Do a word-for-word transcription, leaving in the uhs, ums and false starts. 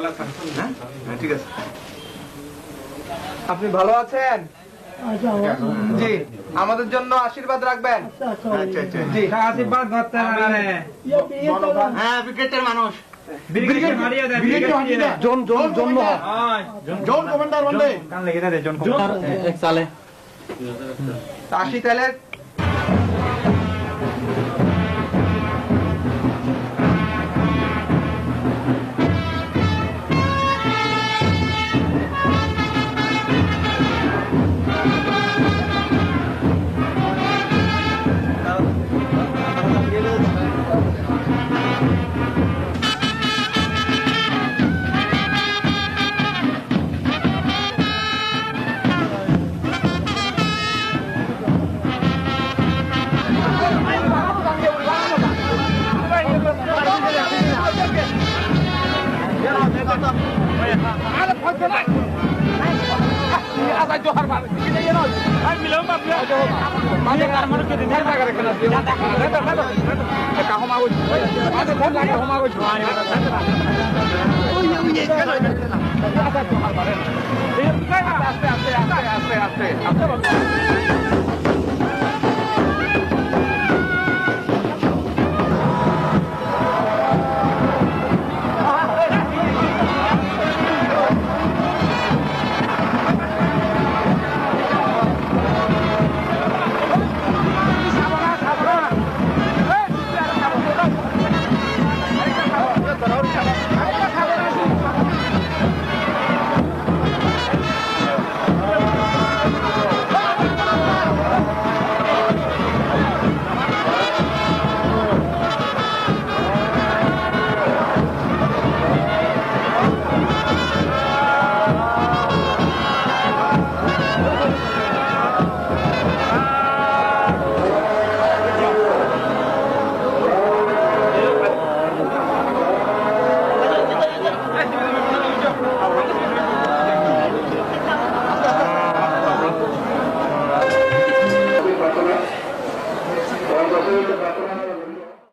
হ্যাঁ? হ্যাঁ, ঠিক আছে। আপনি ভালো আছেন? আচ্ছা, জি, আমাদের জন্য আশীর্বাদ রাখবেন। আচ্ছা, আচ্ছা। আচ্ছা, আচ্ছা। জি। আশীর্বাদ করতে পারে। ইয়ে, বিয়ে তো না। হ্যাঁ, ব্রিগেডের মানুষ। ব্রিগেড হারিয়ে দেয়, ব্রিগেড হারিয়ে দেয়। Zone, zone, zone. হ্যাঁ, জোন কমান্ডার বন্দে। কান লেগে দেয়, জোন কমান্ডার। এক সালে। আসি তাহলে।